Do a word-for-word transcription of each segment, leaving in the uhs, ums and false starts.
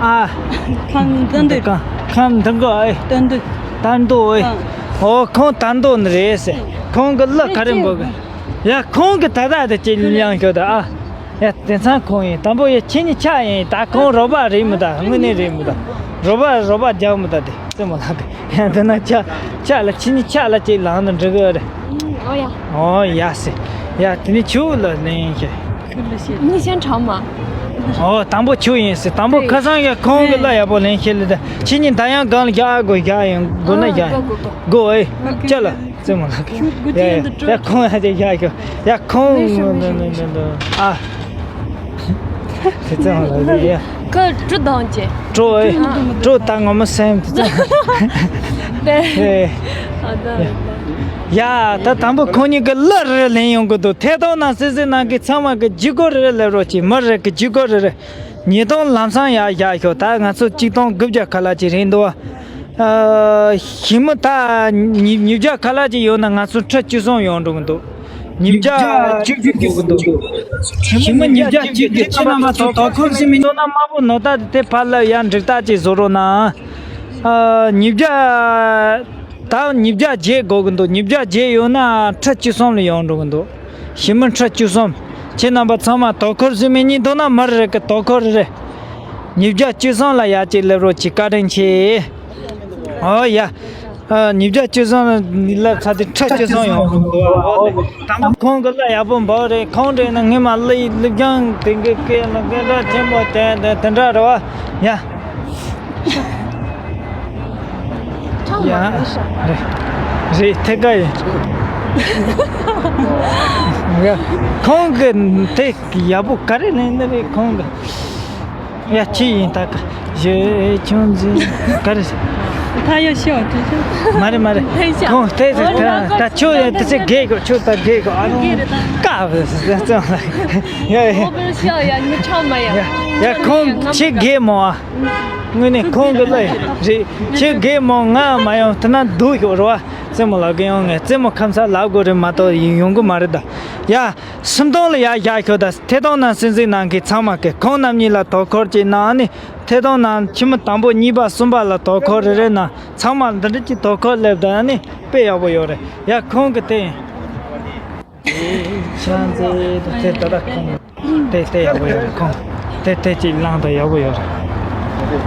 ཨ། ཁམས་དོན་འདུས། ཁམས་དོན་གོ་ཨེ། དོན་འདུས། དར་མདོ་ཨེ། ཨ། ཨོ་ཁོང་དར་མདོ་ནས་རེད་ཟེར། ཁོང་གི་གླུ་ག་རེ་འབོད་གི། ཡ་ཁོང་གི་ད་ལྟ་དེ་ཅི་ལང་ཤོད་ད་ཨ། ཡ་དེང་སང་ཁོང་ཡིན་དང་པོ་ཡ་ཁྱེད་གཉིས་ཆ་ཡིན་ད་ཁོང་རོགས་པ་རེད་མི་ད་དངོས་གནས་རེད་མི་ད། རོགས་པ་རོགས་པ་རྒྱག་མི་ད་དེ་རྩེད་མོ་ལགས་གི། ཡ་འདི་ན་ཆ་ཆ་ལ་ཁྱེད་གཉིས་ཆ་ལ་ཅིག་ལང་ནི་འགྲིག་གི་རེད། ཨོ་ཡ། ཨོ་ཡ་ཟེར། ཡ་དེ་ནི་ཆུ་ལ་ལེན་ཤེ། 你先尝嘛。 ཨོ་དང་པོ་ཆུ་ཡིན་ཟེར། དང་པོ་ཁ་སང་གི་ཁོང་གི་གླུ་ཡག་པོ་ལེན་ཤེ་ལ་ད་ཁྱེད་གཉིས་ད་ཡང་སྒང་ལ་རྒྱག་དགོས་རྒྱག་ཡིན་དགོས་ན་རྒྱག་ཡིན་དགོས་ཨེ། ཅི་ལ། རྩེད་མོ་ལགས་གི། ཡ་ཡ་ཁོང་ཡ་ཅིག་ཡ་ཁོ་ཡ་ཁོང་ཨ། དེ་རྩེད་མོ་ལགས་གི་ཡ། ཁོ་གྲུ་དང་ཅེ། གྲུ་ཨེ། གྲུ་ད་ངོ་མ་སེམས་དེ་རྩེད་མོ། དེ། ཡ་ད་དང་པོ་ཁོང་གཉིས་ཀྱི་གླུ་རེ་རེ་ལེན་ཡོང་གི་འདུག་ཐད་གཏོང་ནང་གསན་གཟིགས་གནང་མཁན་ཚང་མ་གི་ལྗིད་ཁོག་རེ་རེ་སླེབས་རོགས་གྱིས། མི་རེ་གི་ལྗིད་ཁོག་རེ་རེ། ཉིས་སྟོང་ལམ་སང་ཡར་བཞག་ཤོག་ད་ང་ཚོ་གཅིག་སྟོང་དགུ་བརྒྱ་ཁ་ལག་ཅིག་རེད་འདུག་ཨ། ཞི་མི་ད་ཉིས་ཉིས་བརྒྱ་ཁ་ལག་ཅིག་ཡོད་ན་ང་ཚོ་ཁྲི་བཅུ་གསུམ་ཡོང་འགྲོ་གི་འདུག་ཉིས་བརྒྱ་བཅུ་གཅིག་དགོས་ཀྱི་འདུག་ཞི་མི་ཉིས་བརྒྱ་བཅུ་གཅིག་ཁྱེད་རྣམ་པ་ཚོ་དོ་ཁུར་ཞུ་མི་འདུག་ན་དམར་པོ་ནོར་ད་དེ་ཕར་ལ་ཡར་འགྲིག་ཐག་ཅིག་བཟོ་རོགས་གནང་། ཨ། ཉིས་བརྒྱ། ད་ཉིས་བརྒྱ་བརྒྱད་དགོས་ཀྱི་འདུག་ཉིས་བརྒྱ་བརྒྱད་ཡོད་ན་ཁྲི་བཅུ་གསུམ་ལ་ཡོང་འགྲོ་གི་འདུག་ཞི་མི་ཁྲི་བཅུ་གསུམ། ཁྱེད་རྣམ་པ་ཚང་མ་དོ་ཁུར་ཞུ་མི་གཉིས་འདུག་ན་མི་རེ་གི་དོ་ཁུར་རེ། ཉིས་བརྒྱ་བཅུ་གསུམ་ལ་ཡར་ཅིག་སླེབས་རོགས་གྱིས། བཀའ་དྲིན་ཆེ། ཨོ་ཡ། ཨ། ཉིས་བརྒྱ་བཅུ་གསུམ་ལ་སླེབས་ཚར་དུས་ཁྲི་བཅུ་གསུམ་ཡོང་འགྲོ་གི་འདུག་ཨོ་དང་པོ་ཁོང་གི་གླུ་ཡག་པོ་འབོད་རེད། ཁོང་རེད་ན་ངས་མ་གླུ་ཡི་གླུ་རྒྱང་དེ་གི་སྐད་ལ་སྐད་གྲགས་ཆེན་པོ་དེ་དེ་དེ་འདྲ་རེད་བ། ཡ། ཡ། རེད། རེད་ཐད་ཀ་ཡིན། ཡ། ཁོང་གི་དེ་ཡག་པོ་ག་རེ་ལེན་ནི་རེད་ཁོང་གི། ཡ་ཅི་ཡིན་ད་ག་ཞེ་ཆུང་ཟིན་ག་རེ། ད་ཡོད་ཤོག་དེ་ཤོག་མ་རེད་མ་རེད། ཁོང་དེ་ད་ད་ཁྱོད་ཡ་དེ་ཚེ་རྒས་གོ་ཁྱོད་ད་རྒས་གོ་ཨ་ནི་ཀ་བས་ཙང་ལ་ཡ་ཡ། ཡ་ཁོང་ཁྱེད་རྒས་མོ་ཨ། དངོས་གནས་ཁོང་གི་གླུ་རེད། ཁྱེད་རྒས་མོ་ང་མ་ཡོང་དེ་ན་སྡུག་ཤོག་རེད་བ། རྩེད་མོ་ལགས་ཀྱི་ཡོང་ངས་རྩེད་མོ་ཁམས་ས་ལབ་དགོས་རེད་མ་གཏོགས་ཡོང་གི་མ་རེད་ད། ཡ། སུམ་སྟོང་ལ་ཡར་བཞག་ཤོག་ད་ཐད་གཏོང་ནང་གསན་གཟིགས་གནང་མཁན་ཚང་མ་གི་ཁོང་རྣམ་གཉིས་ལ་དོ་ཁུར་ཅིག་གནང་ནི་ཐད་གཏོང་ནང་ཁྱིམ་མི་དང་པོ་གཉིས་པ་གསུམ་པ་ལ་དོ་ཁུར་རེ་རེ་གནང་ཚང་མ་འདི་འདྲ་ཅིག་དོ་ཁུར་སླེབས་ད་ནི་དཔེ་ཡག་པོ་ཡོད་རེད་ཡ། ཁོང་གི་དེ་ཡིན། ཤང་ཙེ་དེ་ད་ལྟ་ཁོང་དེ་དེ་ཡག་པོ་ཡོད་རེད། ཁོང་དེ་དེ་ཅིག་བླངས་དང་ཡག་པོ་ཡོད་རེད་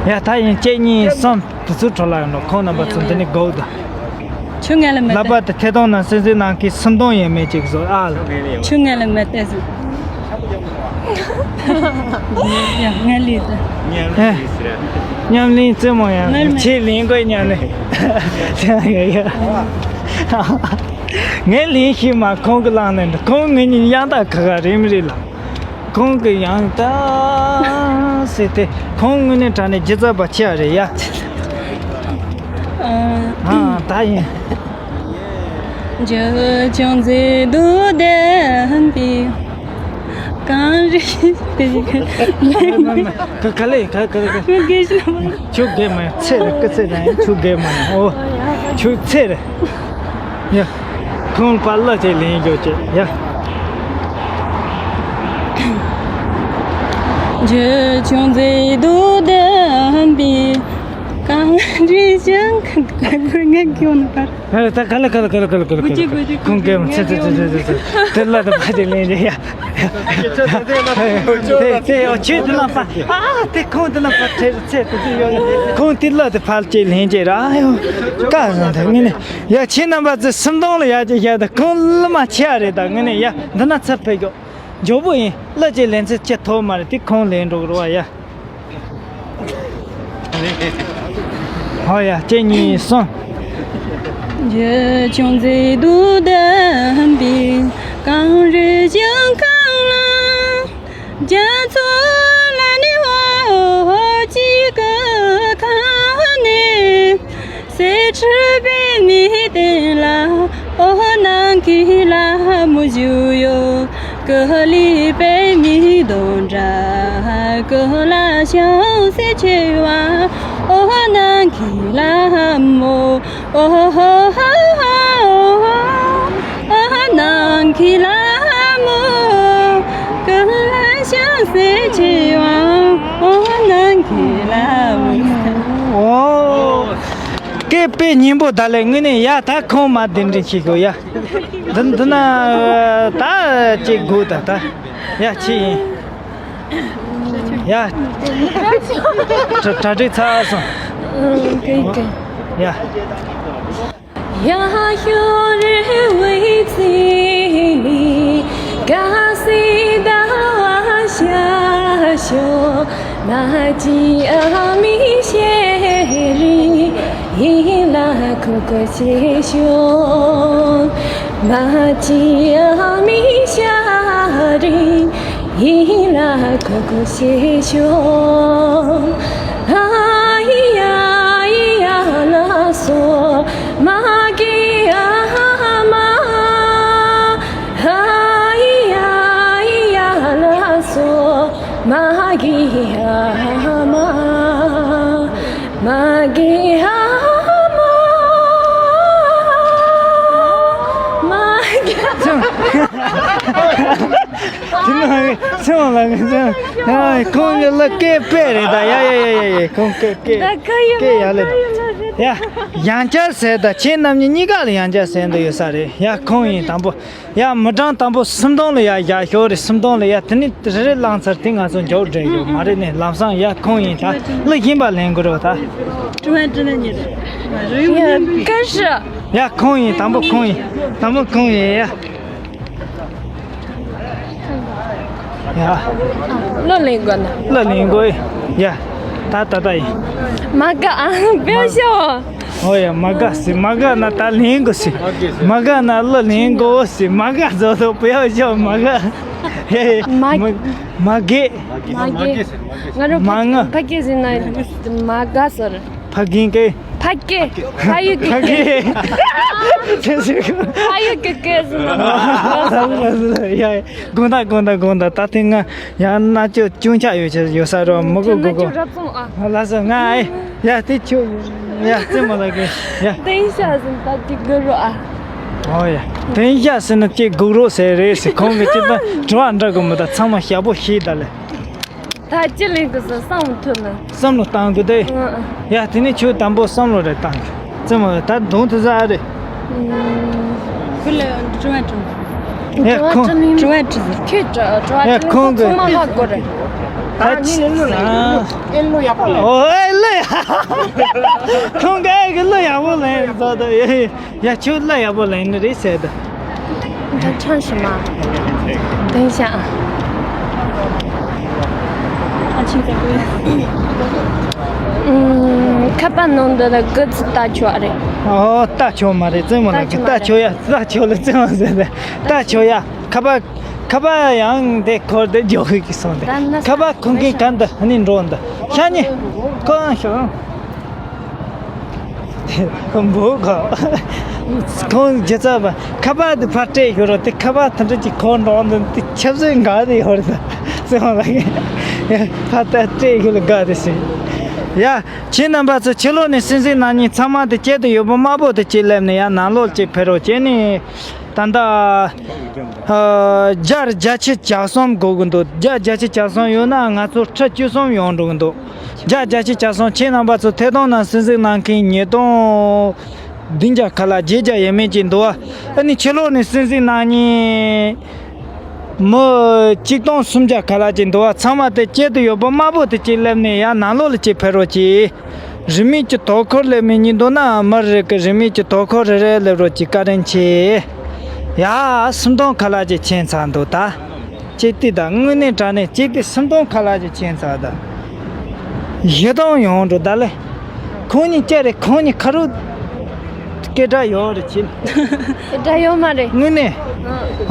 ཡ། ད་ཡིན་གཅིག་གཉིས་གསུམ་དེ་ཚོ་འཕྲོ་ལ་ཡོང་ནོ་ཁོང་རྣམ་པ་ཚོ་འདི་ནི་དགོས་དང་། ཆུ་ངལ་མེད་ལབ་པ་དེ་ཐད་གཏོང་ནང་གསན་གཟིགས་གནང་མཁན་སུམ་སྟོང་ཡས་མས་ཅིག་བཟོ་ཨ་ལ། ཆུ་ངལ་མེད་དེ་བཟོ། ཡ་ངལ་ལི་དེ། ཨེ། མཉམ་ལེན་རྩེད་མོ་ཡང་ངལ་མེད། ཆེ་ལེན་དགོས་མཉམ་ལེན། ཡ་ཡ། ངས་ལེན་ཤེས་མ་ཁོང་གི་བླངས་ནས་འདུག་ཁོང་ངེད་གཉིས་ཡང་དག་ཁ་ཁ་རེད་མི་རེད་ལ། ཁོང་གི་ཡང་དག་ཟེར་ཏེ་ཁོང་དངོས་གནས་དྲང་གནས་སྒྱུ་རྩལ་པ་ཆེ་བ་རེད་ཡ། ཨ་ད་ཡིན། འཇུ་ཆུང་མཛེས་སྡུག་ལྡན་པའི་གངས་རི་དེ། ག་ག་ལེ་ག་ག་ག་ཁྱོད་རྒས་མ་ཡོང་ཚེ་རེ་སྐུ་ཚེ་དང་ཁྱོད་རྒས་མ་ཡོང་ཨོ་ཁྱོད་ཚེ་རེ། ཡ། ཁོང་པ་ལ་ཅིག་ལེན་རྒྱུ་ཅིག་ཡ། འཇུ་ཆུང་མཛེས་སྡུག་ལྡན་པའི་གངས་རི་ཞིང་ཁམས་ཀྱི་ངན་གྱི་འོ་ན་པར། ད་ག་ལ་ག་ལ་ག་ལ་ག་ལ་ག་ལ་ག་ལ་ག་ལ་ཁོང་རྒས་མ་ཚེ་ཚེ་ཚེ་ཚེ་ཚེ་དེ་ལ་དུ་པ་ཅིག་ལེན་རྒྱུ་ཡ། དེ་དེ་ཨོ་ཆོས་དེ་ལ་པ་ཨ་དེ་ཁོང་དེ་ལ་པ་ཚེ་ཚེ་དེ་དེ་ཡོད་ཁོང་དེ་ལ་དུ་ཕལ་ཅིག་ལེན་རྒྱུ་ར་ཨ་ཡོ་ཀ་ཟན་དེ་ངས་ནི། ཡ་ཁྱེད་རྣམ་པ་ཚོས་སུམ་སྟོང་ལ་ཡར་ཅིག་བཞག་དང་ཁོང་ལ་མ་ཆེ་ཡ་རེད་ད་ངས་ནས་ཡ་འདི་ན་ཚབ་ཕེབས་ཤོག་མགྱོགས་པོ་ཡིན་གླུ་ཅིག་ལེན་ཚེ་ཅི་ཐོབ་མ་རེད་དེ་ཁོང་ལེན་འགྲོ་གི་རེད་བ་ཡ། ཧོ་ཡ་གཅིག་གཉིས་གསུམ། འཇུ་ཆུང་མཛེས་སྡུག་ལྡན་པའི་གངས་རི་ཞིང་ཁམས་ལ། རྒྱ་མཚོ་ལ་ནི་འོ་ཅི་གི་ཁ་ནས། གསེར་ཁྲི་པད་མའི་སྟེང་ལ་འོ་ནམ་མཁའི་ལྷ་མོ་བཞུགས་ཡོད། ཀུ་ལི་པད་མའི་སྡོང་གྲོགས་ཀུ་ལ་ཤང་སེ་ཆེ་བ། འོ་ནམ་མཁའི་ལྷ་མོ། འོ་ཧོ་ཧོ་ཧོ། འོ་ནམ་མཁའི་ལྷ་མོ། ཀུ་ལ་ཤང་སེ་ཆེ་བ། འོ་ནམ་མཁའི་ལྷ། སྐད་དཔེ་སྙན་པོ་ད་ལས་དངོས་གནས་ཡ། ད་ཁོང་མ་གདན་འདྲེན་བྱེད་དགོས་ཡ། འདི་འདི་ན་ད་ཅིག་དགོས་ད་ད་ཡ་ཆི་ཡིན་ཡ། གྲ་གྲ་སྒྲིག་ཚར་སོང་། ཡ། 呀哟嘞喂，这里嘎西达瓦夏修，那吉阿米谢里，伊拉可可谢修，那吉阿米夏里。 伊拉可可谢修，哎呀咿呀啦嗦，玛吉阿妈，哎呀咿呀啦嗦，玛吉阿妈，玛吉阿妈，玛吉。 དེ་ནས་སེམས་ལ་ངེས་ཅན། ཁོང་གི་ལ་སྐད་དཔེ་རེད་ད། ཡ་ཡ་ཡ་ཡ་ཡ། ཁོང་སྐད་སྐད་སྐད་ཡ་ལེ། ཡ་ཡང་བསྐྱར་ཟེར་ད། ཁྱེད་རྣམ་གཉིས་གཉིས་ཀ་ལ་ཡང་བསྐྱར་ཟེར་འདི་ཡོད་ས་རེད། ཡ་ཁོང་ཡིན་དང་པོ། ཡ་མི་གྲངས་དང་པོ་སུམ་སྟོང་ལ་ཡ་ཡ་ཤོ་རེད། སུམ་སྟོང་ལ་ཡ། དེ་ནི་རེ་རེ་བླངས་ཚར། དེ་ང་ཚོ་མགྱོགས་འགྲོ་ཡོད་མ་རེད་ནས། ལམ་སང་ཡ་ཁོང་ཡིན་ད། གླུ་གཞན་པ་ལེན་དགོས་རེད་ད། ཡ་ཁོང་ཡིན་དང་པོ། ཁོང་ཡིན་དང་པོ། ཁོང་ཡིན་ཡ། ཡ། གླུ་ལེན་དགོས་ན། གླུ་ལེན་དགོས་ཡ། ད་ད་ད་ཡིན། མ་དགའ་ཨ། བེའུ་ཤོ། ཨོ་ཡ། མ་དགའ་སི། མ་དགའ་ན་ད་ལེན་དགོས་སི། མ་དགའ་ན་གླུ་ལེན་དགོས་སི། མ་དགའ་བཟོ་དོ་བེའུ་ཤོ། མ་དགའ། ཧེ། མ་མ་མ་དགེ། མ་དགེ། ང་རོ་མ་ང་། ཕ་སྐད་ཟིན་ན་མ་དགའ་ཟེར། ཕ་རྒན་སྐད། ཕ་སྐད། ཕ་ཡུལ་གྱི་ཕ་སྐད། རྒན། ཕ་ཡུལ་གྱི་སྐད་ཟེར་ན། ཡ་ཡ། དགོངས་དག་དགོངས་དག་དགོངས་དག་ད་ཐེངས་ང་ཡང་མནར་གཅོད་ཅུང་ཆ་ཡོད་ཆ་ཡོད་ས་རོ། མི་དགོས་དགོས་དགོས། རབ་སོང་ཨ། ལགས་སོ། ང་ཨེ། ཡ་དེ་ཁྱོད། ཡ་རྩེད་མོ་ལ་གི། ཡ། དེང་ཤ་ཟིན་ད་ཅིག་དགོས་རོ་ཨ། ཨོ་ཡ། དེང་ཤ་ཟིན་ན་ཅིག་དགོས་རོ་ཟེར་རེད་ཟེར། ཁོང་གི་ཅི་ད་དྲི་བ་འདྲི་དགོས་མི་ད། ཚང་མ་ཞིབ་པོ་ཤེས་ད་ལེ། ད་ཅི་ལེན་དགོས་ཟེར་བསམ་བློ་ཐོན་ན། བསམ་བློ་བཏང་དགོས་ཏེ། ཨ་ཨ། ཡ་དེ་ནས་ཁྱོད་དང་པོ་བསམ་བློ་རེ་བཏང་གི། རྩེད་མོ་ད་གདོང་དེ་ཟ་རེད། ཁུ་ལ་དྲི་བ་དྲི། ཡ་ཁོང་། དྲི་བ་དྲི་ཟེར། ཁྱོད་དྲི་དྲི་བ་ཡ་དྲི་ལེན་ཁོང་གི་ཚང་མ་ཧ་གོ་རེད། ད་ཅི་ཨེ་ལོ་ཡག་པོ་ལེན། ཨོ་ཨེ་ལོ་ཡག་ཁོང་གི་ཨེ་གི་ལོ་ཡག་པོ་ལེན་ཟ་ད་ཡ། ཡ་ཁྱོད་གླུ་ཡག་པོ་ལེན་ནི་རེད་ཟེར་ད། ད་ཁྲང་ཞི་མ། དེང་ཤ། ཨ་ཆིང་ཀ་ཀུ། ཨུམ། ཁ་པར་ནང་དུ་ལ་གི་ཙི་ལྟ་ཆོག་རེད། ཨོ་ལྟ་ཆོག་མ་རེད། རྩེད་མོ་ལ་གི་ལྟ་ཆོག་ཡ། ལྟ་ཆོག་ལ་རྩེད་མོ་ཟེར་ད། ལྟ་ཆོག་ཡ། ཁ་པར་ཁ་པར་ཡང་དེ་འཁོར་དེ་འཇོག་གི་སོང་དེ། ཁ་པར་ཁོང་གིས་ག་འདི་ཨ་ནི་འགྲོ་འདི་ཤ་ཉེ་ཁོ་ཡང་ཤོག་ཁོང་བུ་གོ། ཁོང་རྒྱུ་ཚབ་པ་ཁ་པར་དེ་ཕར་སྤྲད་ཤོག་རོགས། དེ་ཁ་པར་དེ་འདྲ་ཅིག་ཁོང་འགྲོ་འདི་དེ་ཆབ་སྲིད་འགའ་དེ་ཡོད་རེད་ཟེར་བ་ལ། ཕར་ད་སྤྲད་ཤོག་ལ་དགའ་དེ་ཟེར། ཡ་ཁྱེད་རྣམ་པ་ཚོ་ཕྱི་ལོགས་ནས་གསན་གཟིགས་གནང་མཁན་ཚང་མ་དེ་སྐྱིད་དུ་ཡོད་པ་དམར་པོ་དེ་གཅིག་སླེབས་ནས་ཡ་ནང་ལོགས་གཅིག་ཕེབས་རོགས་བྱས་ནས། ད་ལྟ་ཨ་བརྒྱ་བརྒྱད་ཅུ་གྱ་གསུམ་དགོས་ཀྱི་འདུག་བརྒྱ་བརྒྱད་ཅུ་གྱ་གསུམ་ཡོད་ན་ང་ཚོ་ཁྲི་བཅུ་གསུམ་ཡོང་འགྲོ་གི་འདུག་བརྒྱ་བརྒྱད་ཅུ་གྱ་གསུམ། ཁྱེད་རྣམ་པ་ཚོ་ཐད་གཏོང་ནང་གསན་གཟིགས་གནང་མཁན་ཉིས་སྟོང་བདུན་བརྒྱ་ཁ་ལ་བརྒྱད་བརྒྱ་ཡས་མས་ཅིག་འདུག་ཨ་ནི་ཕྱི་ལོགས་ནས་གསན་གཟིགས་གནང་མཁན་མི་གཅིག་སྟོང་སུམ་བརྒྱ་ཁ་ལ་ཅིག་འདུག་ཚང་མ་དེ་སྐྱིད་དུ་ཡོད་པ་དམར་པོ་དེ་གཅིག་སླེབས་ནས་ཡར་ནང་ལོགས་ལ་གཅིག་ཕེབས་རོགས་གྱིས། རིན་མེད་ཀྱི་དོ་ཁུར་ལས་མི་གཉིས་འདུག་ན་མི་རེ་གི་རིན་མེད་ཀྱི་དོ་ཁུར་རེ་རེ་སླེབས་རོགས་ཀྱི་བཀའ་དྲིན་ཆེ། ཡ། སུམ་སྟོང་ཁ་ལག་ཅིག་ཕྱིན་ཚར་འདུག་ད་ཅིག་ཏི་ད་དངོས་གནས་དྲང་གནས་ཅིག་ཏི་སུམ་སྟོང་ཁ་ལག་ཅིག་ཕྱིན་ཚར་ད། བཞི་སྟོང་ཡོང་འགྲོ་ད་ལེ། ཁོང་གཉིས་ཅི་རེད། ཁོང་གཉིས་ཁ་རུ་སྐད་སྒྲ་ཡོད་རེད་ཅི། སྐད་སྒྲ་ཡོད་མ་རེད། དངོས་གནས། ཨང་།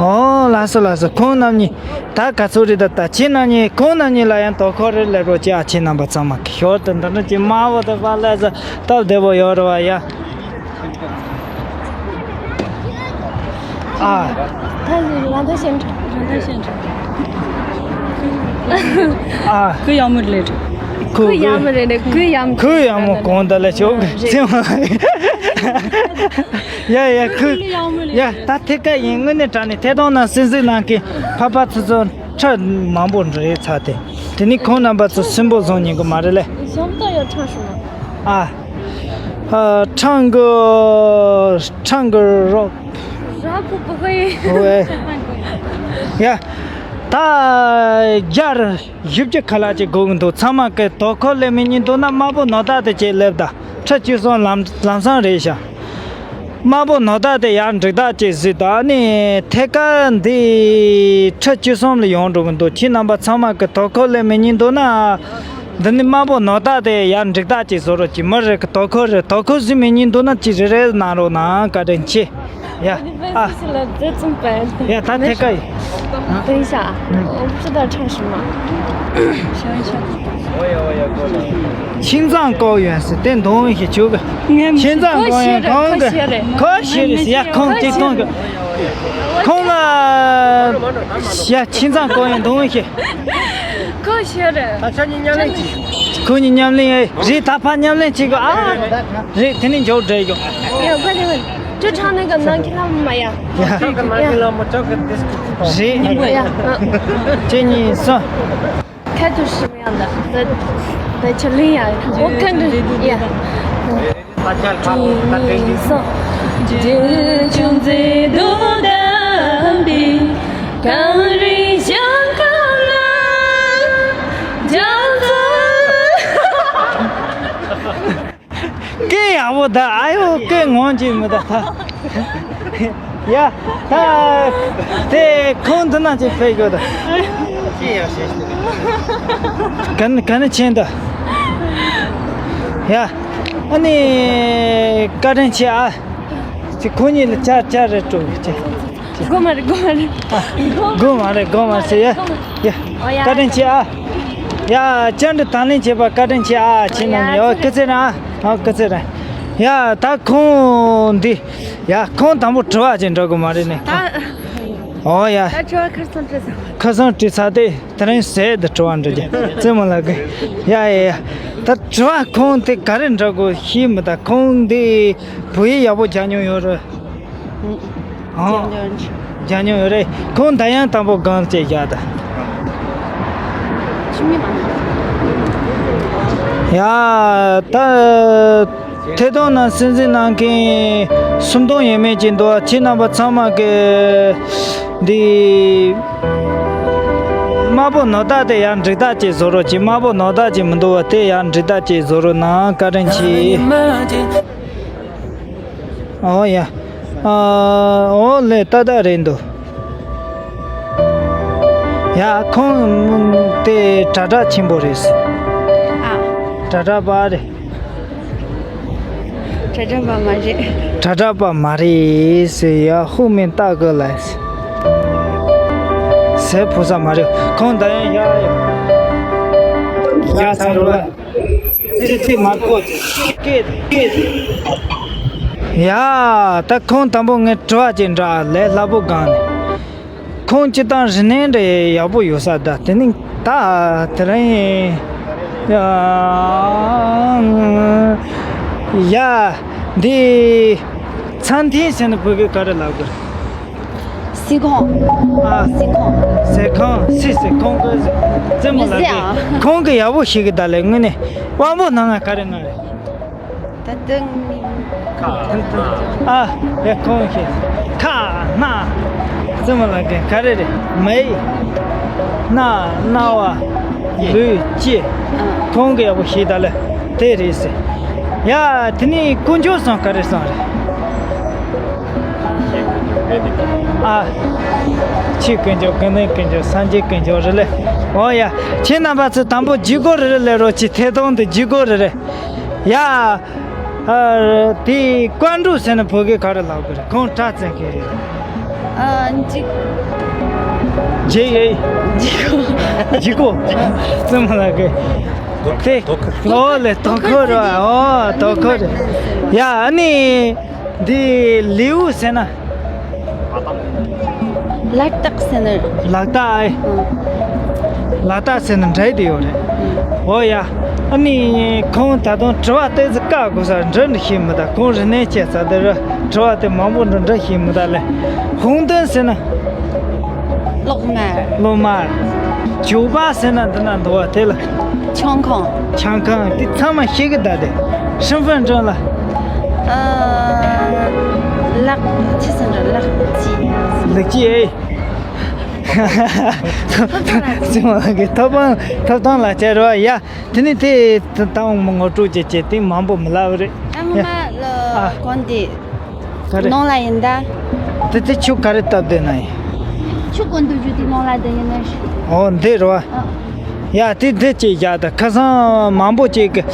ཨོ་ལགས་སོ་ལགས་སོ། ཁོང་རྣམ་གཉིས། ད་ག་ཚོད་རེད། ད་ད་ཁྱེད་རྣམ་གཉིས། ཁོང་རྣམ་གཉིས་ལ་ཡང་དོ་ཁུར་རེ་སླེབས་རོགས་གྱིས་ཨ། ཁྱེད་རྣམ་པ་ཚང་མ་གི་ཞོར་དུ་འདི་འདྲ་ཅིག་དམར་པོ་དང་པ་ལས་ས་སྟབས་བདེ་པོ་ཡོད་རེད་བ་ཡ། ཨ། ད་ལ་ད་ཤེས། ཨ། ཁུ་ཡག་མོ་རེད། ཁུ་ཡག་མོ་རེད། ཁུ་ཡག་མོ། ཁུ་ཡག་མོ་གོང་ད་ལ་ཆོག་གི་ཚེ་མ། ཡ་ཡ་ཁུ། ཡ་ད་ཐད་ཀ་ཡིན། དངོས་གནས་དྲང་གནས་ཐད་གཏོང་ནང་གསན་གཟིགས་གནང་མཁན་ཕ་ཕ་ཚོ་ཚོ་ཁྲ་མང་པོ་འདྲ་ཡོད་ཚར་ཏེ། དེ་ནི་ཁོང་རྣམ་པ་ཚོ་སུན་པོ་བཟུང་ཉན་གི་མ་རེད་ལེ། ཞོགས་ད་ཡོད་ཁྲ་ཤོ་ན། ཨ། ཨ།唱歌，唱歌 rock。 rock 不会。 喂。 ཡ། ད་རྒྱ་རུ་བཞི་བཅུ་ཁ་ལག་ཅིག་དགོས་ཀྱི་འདུག་ཚང་མ་གི་དོ་ཁུར་ལེན་མི་གཉིས་འདུག་ན་དམར་པོ་ནོར་བདག་དེ་ཅིག་སླེབས་ད། ཁྲི་བཅུ་གསུམ་ལམ་ལམ་སང་རེད་ཤག་དམར་པོ་ནོར་བདག་དེ་ཡར་འགྲིག་བདག་ཅིག་གཟིགས་ད། ཨ་ནི་ཐད་ཀར་འདི་ཁྲི་བཅུ་གསུམ་ལ་ཡོང་འགྲོ་གི་འདུག་ཁྱེད་རྣམ་པ་ཚང་མ་གི་དོ་ཁུར་ལེན་མི་གཉིས་འདུག་ན། འདི་ནི་དམར་པོ་ནོར་བདག་དེ་ཡར་འགྲིག་བདག་ཅིག་བཟོ་རོགས་གྱིས། མི་རེ་གི་དོ་ཁུར་རེ། དོ་ཁུར་གཟིགས་མི་གཉིས་འདུག་ན་ཅིག་རེ་རེ་གནང་རོགས་གནང་། བཀའ་དྲིན་ཆེ། ཡ། ཨ། ཡ། ད་ཐད་ཀ་ཡིན། 等一下，我不知道唱什么。想一下。青藏高原是电动一些球个。青藏高原，高个，科学的，科学的，呀，空这动个。空啊，呀，青藏高原动一些。 ཁོ་ཤི་རེད། ད་ཆ་གཉིས་མཉམ་ལེན་གྱིས། ཁོ་གཉིས་མཉམ་ལེན་ཨེ། རེད། ད་ཕར་མཉམ་ལེན་བྱེད་དགོས། ཨ། རེད། དེ་ནས་མཇུག་སྒྲིལ་ཡོང་། 要不然这唱那个南京拉姆呀。 ཡ། 这个南京拉姆这个 disco རེད། 呀，嗯。 གཅིག་གཉིས་གསུམ། 开头是什么样的？在在这里呀，我跟着呀。 སྐད་ཡག་པོ་ད། ཨ་ཡོ། སྐད་ངོམ་གྱིན་མི་ད་ད། ཡ། ད་དེ་ཁོང་འདི་ན་ཅིག་ཕེབས་དགོས་ད། ག་ནས་ག་ནས་ཕྱིན་ད། ཡ། ཨ་ནི་བཀའ་དྲིན་ཆེ་ཨ། ཅིག་ཁོ་གཉིས་ལ་ཅར་ཅར་རེ་སྤྲོད་ཅིག་དགོས་མ་རེད། དགོས་མ་རེད། དགོས་མ་རེད། དགོས་མ་རེད་ཟེར་ཡ། ཡ། ཨོ་ཡ། བཀའ་དྲིན་ཆེ་ཨ། ཡ། བཅར་འདྲི་དང་ལེན་བྱས་པ་བཀའ་དྲིན་ཆེ་ཨ། ཁྱེད་རྣམས་ཡ། ཨོ། སྐུ་ཚེ་རིང་ཨ། ཨ། སྐུ་ཚེ་རིང་། ཡ། ད་ཁོང་འདི། ཡ། ཁོང་དང་པོ་དྲི་བ་ཅིག་འདྲི་དགོས་མ་རེད་ནི། ད། ཨོ་ཡ། ད་དྲི་བ་ཁ་སང་དྲིས་ཚར། ཁ་སང་དྲིས་ཚར་ཏེ། དེ་རིང་ཟས་དེ་དྲི་བ་འདྲི་རྒྱུ་རྩེད་མོ་ལ་གི། ཡ་ཡ་ཡ། ད་དྲི་བ་ཁོང་དེ་ག་རེ་འདྲི་དགོས་ཤེས་མི་ད། ཁོང་འདི་བོད་ཡིག་ཡག་པོ་སྦྱང་མྱོང་ཡོད་རེད། ཨང་། སྦྱང་མྱོང་ཡོད་རེད། ཁོང་ད་ཡང་དང་པོ་སྒང་ཅིག་བཞག་ད། ཡ། ད་ཐད་གཏོང་ནང་གསན་གཟིགས་གནང་མཁན་སུམ་སྟོང་ཡས་མས་ཅིག་འདུག་ཁྱེད་རྣམ་པ་ཚང་མ་གི་འདི་དམར་པོ་ནོར་བདག་དེ་ཡར་འགྲིག་བདག་ཅིག་བཟོ་རོགས་གྱིས། དམར་པོ་ནོར་བདག་ཅིག་མི་འདུག་བ། དེ་ཡར་འགྲིག་བདག་ཅིག་བཟོ་རོགས་གནང་། བཀའ་དྲིན་ཆེ། ཨོ་ཡ། ཨ། ཨོ་ལེ། ཏག་ཏག་རེད་འདུག་ཡ། ཁོང་དེ་དྲ་གྲགས་ཆེན་པོ་རེད། ཨ། དྲ་གྲགས་པ་རེད། དྲ་གྲགས་པ་མ་རེད། དྲ་གྲགས་པ་མ་རེད་ཟེར་ཡ། ཧུ་མིན་ཏག་གི་ལ་ཟེར་བུ་ས་མ་རེད། ཁོང་ད་ཡང་ཡ། ཡ་ས་རུ་ལ། ཙི་ཙི་མ་ཁོ་ཅི་སྐད་སྐད། ཡ། ད་ཁོང་དང་པོ་ངས་དྲི་བ་ཅིག་འདྲི་ལས་སླ་པོ་སྒང་ནས། ཁོང་སྤྱིར་བཏང་རིག་གནས་འདྲ་ཡག་པོ་ཡོད་ས་ད། དེ་ནི་ད་དེ་རིང་ཡ། འདི་餐厅ཟེར་ན་བོད་སྐད་ག་རེ་ལབ་དགོས། 司空། ཨ། 司空། ཟས་ཁང་། 司司空གི་རྩེད་མོ་ལ་མི་ཟེར་གི། ཨ། ཁོང་གི་ཡག་པོ་ཞིག་གི་ད་ལས་དངོས་གནས་དབང་པོ་སྣ་ལྔ་ག་རེ་ལྔ་རེད། ད་དུང་། ཨ། ཡ། ཁོང་ཞིག་ཁ་སྣ། རྩེད་མོ་ལ་གི་ག་རེ་རེད། མིག་སྣ། རྣ་བ། ལུས། ལྕེ། ཨ། ཁོང་གི་ཡག་པོ་ཞིག་ད་ལས་དེ་རེད་ཟེར། ཡ། དེ་ནས་དཀོན་མཆོག་གསུམ་ག་རེ་གསུམ་རེད། ཨ། ཆོས་དཀོན་མཆོག་ཀུན་ལྡན་དཀོན་མཆོག་སངས་རྒྱས་དཀོན་མཆོག་རེད་ལེ། ཨོ་ཡ། ཁྱེད་རྣམ་པ་ཚོས་དང་པོ་བརྒྱུད་སྐུར་རེ་རེ་ལས་རོགས་གྱིས། ཐད་གཏོང་དུ་བརྒྱུད་སྐུར་རེ་རེ། ཡ། ཨ། དེ་ཀོན་ཀྲུའུ་ཟེར་ན་བོད་སྐད་ག་རེ་ལབ་དགོས་རེད། ཁོང་སྒྲ་བཙན་མཁན་རེད། ཨ། འཇིགས། འཇིགས་ཡེ། འཇིགས་སྐུལ། འཇིགས་སྐུལ། རྩེད་མོ་ལ་གི། དེ། ཨོ་ལེ། དོ་ཁུར་རེད་བ། ཨོ། དོ་ཁུར་རེད། ཡ། ཨ་ནི། འདི་ལེའུ་ཟེར་ན། ལག་རྟགས་ཟེར་ན། ལག་རྟགས་ཨེ། ཨང་། ལག་རྟགས་ཟེར་ན་འདྲ་དེ་ཡོད་རེད། ཨང་། ཨོ་ཡ། ཨ་ནི་ཁོང་ད་དུང་དྲི་བ་ཏོག་ཙམ་བཀག་དགོས་ས་འདྲ་འདྲ་ཤེས་མི་ད། ཁོང་རིག་གནས་ཆེ་ས་དེ་ར་དྲི་བ་དེ་མང་པོ་འདྲ་འདྲ་ཤེས་མི་ད་ལེ། ཧུང་ཏོན་ཟེར་ན། གློག་དམར། གློག་དམར། ཇོ་པ་ཟེར་ན་འདི་ན་འདུག་བ། དེ་ལ། ཆང་ཁང་། ཆང་ཁང་དེ་ཚང་མ་ཤེས་གི་ད་དེ། 身份证了。呃，ལག་ཅི་ཟེར་ར་ལག་ཅི། ལག་ཅི་ཨེ། ཅི་མ་གི་ཐོབ་ཐང་ཐོབ་ཐང་ལ་བཅར་བ་ཡ། དེ་ནི་དེ་ད་ངོ་སྤྲོད་བྱེད་བྱེད་དེ་མང་པོ་མི་ལབ་རེད། ཨ་ངོ་མ་ལ་ཨ། གོན་དེ། ག་རེ། ནང་ལ་ཡིན་ད། དེ་དེ་ཆུ་ག་རེ་བཏབ་བསྡད་ན་ཡིན། ཆུ་གོན་དུ་རྒྱུ་དེ་ནང་ལ་བསྡད་ཡིན་ན་ཞིག་ཨོ་འདི་རེད་བ། ཨ། ཡ་དེ་འདི་ཅིག་བཞག་ད་ཁ་སང་མང་པོ་ཅིག་གི་